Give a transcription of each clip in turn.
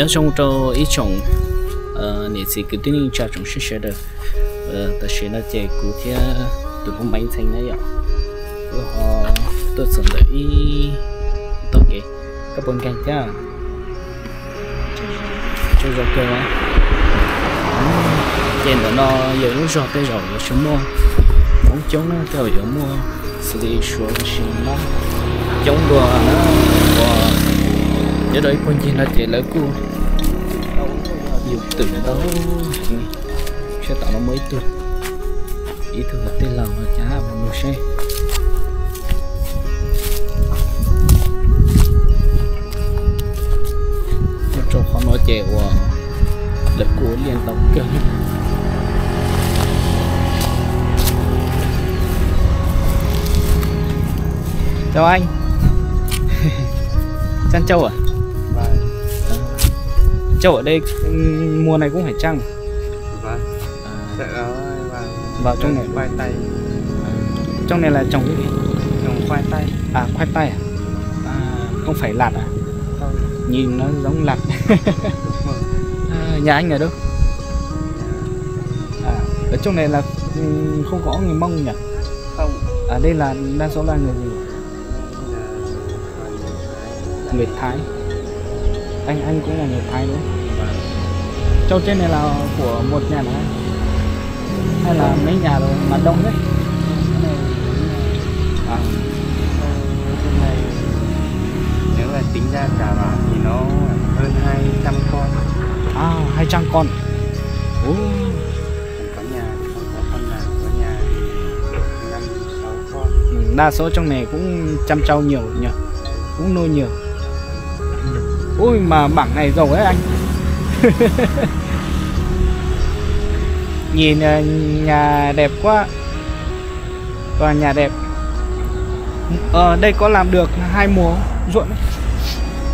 Nyob zoo rau ib tsoom niam txiv kwv tij neej tsa tsoom sawv daws. Tam sim no ces kuv thiab tus hmoob Maiv Ntxhee na yom, kuv ho tuaj txog ntawm ib tog kev, koj puas nkeeg thiab? Tsaug zog kawg. Ces ntawm no yog lub zog tej zaum yuav tsis muaj hmoob coob na, tej zaum yuav muaj xws li Suav los sis Mab coob dua na. Uas nyob rau ib puag ncig no ces lawv kuj yug twm ntau. Saib tom no muaj ib tug, ib tug tij laug no cas mus nug seb. Nyob rau qhov no ces uas lawv kuj ua liaj ntau kawg. Chào anh. Chăn trâu à? Vâng. Trâu ở đây, ừm, mùa này cũng phải chăn. Vâng. Vào trong này. Khoai tây. Trong này là trồng cái gì? Trồng khoai tây. À, khoai tây à? À, không phải lạt à? Không. Nhìn nó giống lạt. Đúng rồi. À, nhà anh ở đâu? À, ở trong này là, ừm, không có người Mông nhỉ? Không. Ở đây là đa số là người gì? Người Thái. Anh, anh cũng là người Thái đúng không? Vâng. Trâu trên này là của một nhà hả? Hay là mấy nhà rồi mà đông đấy? Cái này, à, trâu trên này, nếu là tính ra cả bản thì nó hơn hai trăm con. À, hai trăm con. Ồ. Có nhà, có con nào, có nhà năm sáu con. Ừ, đa số trong này cũng chăn trâu nhiều nhỉ? Cũng nuôi nhiều. Ui, mà bản này giàu đấy anh. Nhìn, ờ, nhà đẹp quá. Tòa nhà đẹp. Ờ, đây có làm được hai mùa ruộng đấy.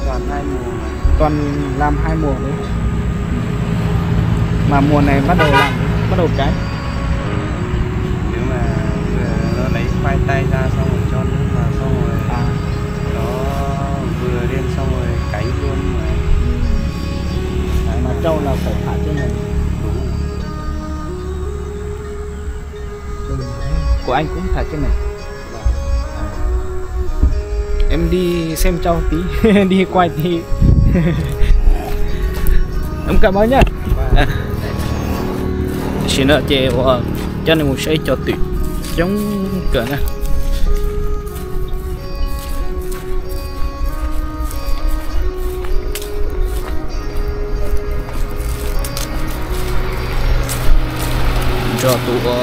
Toàn hai mùa mà. Toàn làm hai mùa đấy. Mà mùa này bắt đầu làm, bắt đầu cấy. Nếu mà vừa nó lấy khoai tây ra xong rồi cho nước vào xong rồi, à, nó vừa lên xong rồi cấy luôn mà. Ừ. Mà trâu là phải thả trên này. Đúng rồi. Của anh cũng thả trên này. Em đi xem trâu tí, đi quay tí. Em cảm ơn nhá. Tam sim no ces uas coj nej mus saib cov twm coob kawg na. Nrog tus, ua,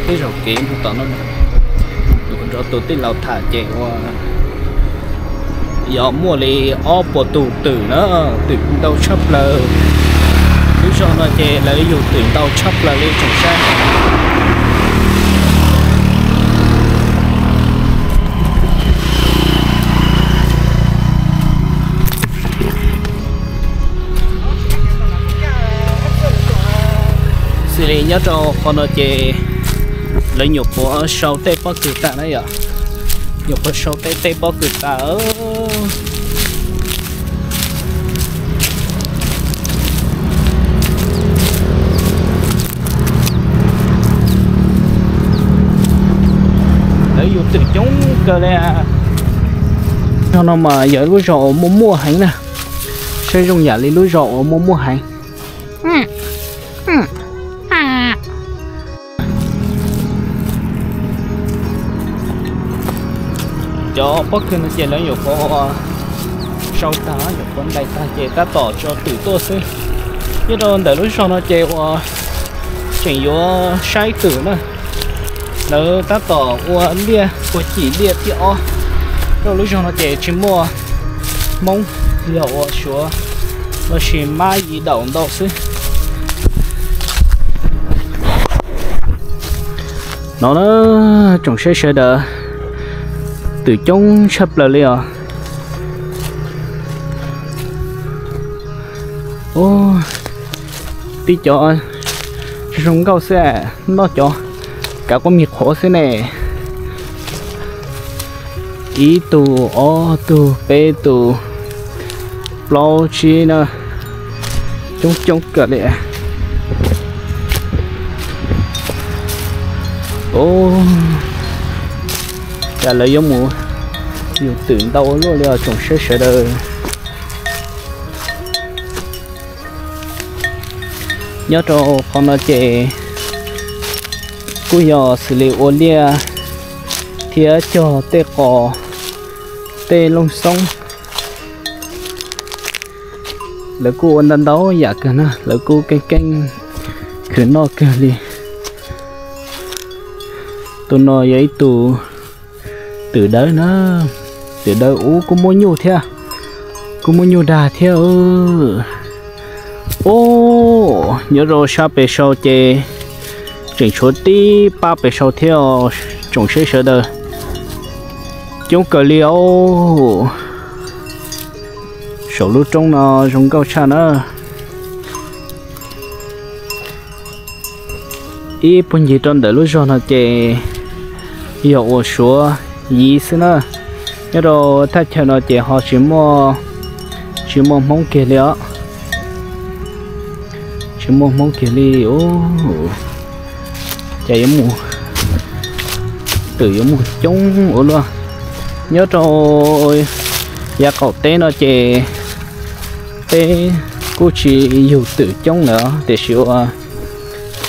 tej zaum kev mus tom no, nrog tus tij laug tham ces ua, yog muaj li ob puas tus twm na, twm ntau tshaj plaws. Lub zog no ces lawv yug twm ntau tshaj plaws li tsoom saib. Xws li nyob rau qhov no ces lawv nyuam qhuav sau tej pob kws tas na yom, nyuam qhuav sau tej tej pob kws tas. Lawv yug twm coob kawg li. Zog no mas yog lub zog uas muaj muaj heev na, saib zoo yam li lub zog uas muaj muaj heev. Cov pob kws no ces lawv nyuam qhuav sau tag, nyuam qhuav ntais tag ces tab tom tso twm tuaj xwb. Nyob rau ntawm lub zog no ces uas tseem yuav saib twm na. Lawv tab tom ua liaj, ua cim liaj tiaj ob. Rau lub zog no ces tsis muaj Hmoob, yog ua Suav los sis Mab Yim Daum ntau xwb. No na, tsoom saib sawv daws, twm coob tshaj plaws li os. Tib cov zoo nkauj xwb, noj cov kav quab mis qhuav xwb ne. Ib tug, ob tug, peb tug, plaub tsib na, coob coob kawg li. Ov, cas lawv yuav mus yug twm ntau ua luaj li os tsoom saib sawv daws. Nyob rau qhov no ces kuj yog xws li ua liaj thiab cog tej qos, tej looj xoob. Lawv kuj ua ntau ntau yam kawg na, lawv kuj keej keej khwv noj kawg li. Tus no yog ib tug twm dawb na, twm dawb ub kuj muaj nyuj thiab, kuj muaj nyuj dag thiab. Ov, nyob rau sab pem saud ces tseem tshuav tib pab pem saud thiab os tsoom saib sawv daws. Coob kawg li os. Saum lub roob no zoo nkauj tshaj na. Ib puag ncig rau ntawm lub zog no ces yog ua Suav Yiv xwb na. Nyob rau thaj chaw no ces ho tsis muaj, tsis muaj Hmoob kiag li os. Tsis muaj Hmoob kiag li. Ov, cas yuav mus, twm yuav mus coob ua luaj. Nyob rau yav qaum teb no ces peb kuj tsis yug twm coob lawm os, tiam sis ua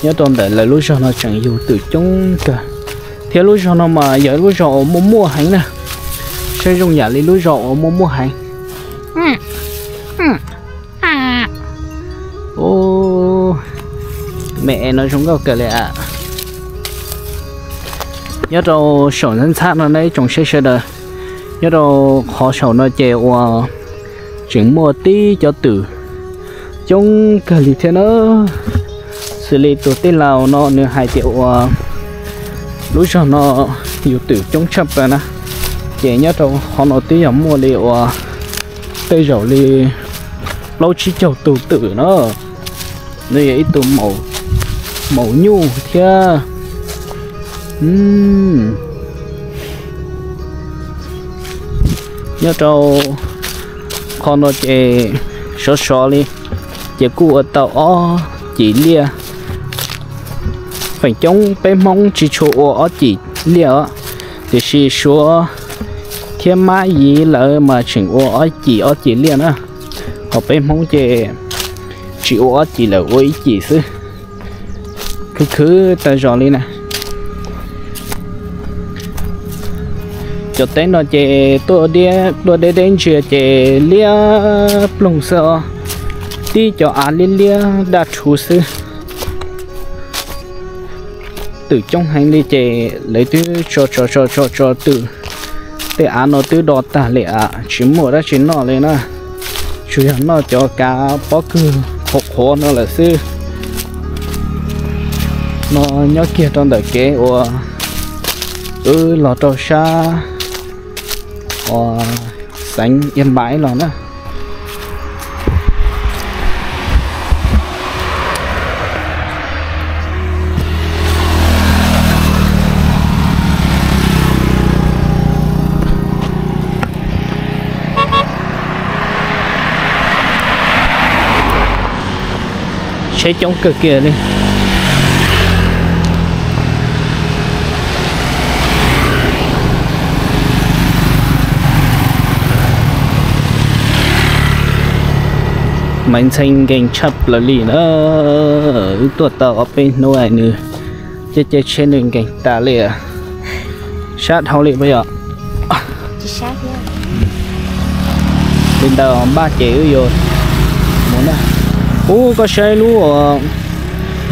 nyob rau ntawm lawv lub zog no tseem yug twm coob kawg. Thiab lub zog no mas yog lub zog uas muaj muaj heev na, saib zoo yam li lub zog uas muaj muaj heev. Ov, me es no zoo nkauj kawg li as. Nyob rau saum ntxhab ntxhab no na ib tsoom saib sawv daws, nyob rau qhov saum no ces uas tseem muaj tib cov twm coob kawg li thiab na. Xws li tus tij laug no nws hais tias uas lub zog no yug twm coob tshaj plaws na, ces nyob rau qhov no twb yog muaj li uas tej zaum li plaub tsib caug tus twm na. Nws yog ib tug maum nyuj thiab. Nyob rau qhov no ces sov sov li, ces kuj ua tau ob cim liaj. Feem coob peb Hmoob tsis tshua ua ob cim liaj os, tiam sis Suav thiab Mab Yiv lawv mas tseem ua ob cim ob cim liaj na. Ho peb Hmoob ces tsis ua ob cim lawm, ua ib cim xwb. Khwv khwv tas zog li na. Cov teb no ces tuaj deb deb ntsia ces liab ploog xwb os. Tib cov av liab liab daj rhuv xwb. Twm coob heev li ces lawv twb tso tso tso tso tso twm. Tej av no twb do tag li as, tsis muaj dab tsi noj li na, tsuas yog noj cov kav pob kws qhuav qhuav no lawm xwb. No nyob kiag rau ntawm kev uas wb los rau sab uas xeev Iab Npaiv los na. Tsheb coob kawg kiag li. Maiv Ntxhee nkeeg tshaj plaws li na. Wb tuaj tau ob peb hnub nws caij caij tsheb nws nkeeg tas li. Sab dhau li puas yog? Li ntawd npaj ces wb yuav mus na. Ub, koj saib lub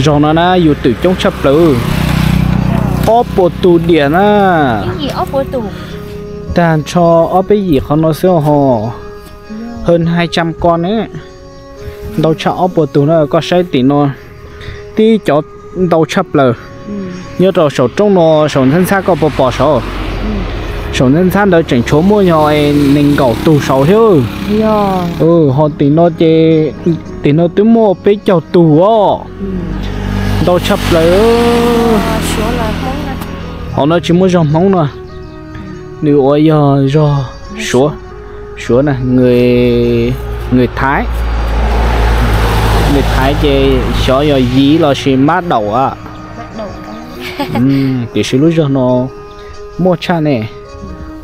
zog no na, yus twm coob tshaj plaws, ob puas tus diam na. Tag nrho ob peb yim qhov no xwb ho, hơn hai trăm con ne. Ntau tshaj ob puas tus na, koj saib tim no tib cov ntau tshaj plaws. Nyob rau saum roob no saum ntxhab ntxhab koj puas pom saud? Saum ntxhab ntxhab ntawd tseem tshuav muaj yog nees nkaum tus saud thiab. Ho tim no ces, tim no twb muaj peb caug tus os. Ntau tshaj plaws. Hauv no tsis muaj zog Hmoob no, nws ua yog zog Suav, Suav na, người Nws Thaiv, nws Thaiv ces xyov yog yim lossis mab daum a. Tiam sis lub zog no muaj tshaj ne.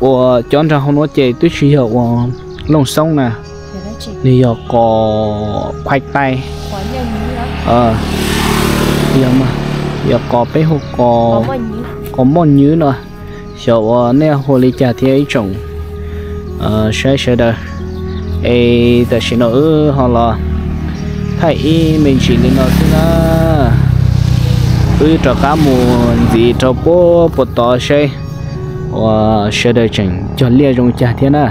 Uas cov nraag hauv nuav ces twb tsis yog uas looj xoob na, nws yog qos khuaib taib, yog qos peb hu qos moj nywb no. Xyov uas nej hu li cas thiab ib tsoom saib sawv daws. Es tam sim no wb ho los thaij ib me ntsis li no xwb na. Wb rov qab mus ntxiv rau puag puag tod saib uas sawv daws tseem cog liaj zoo cas thiab na.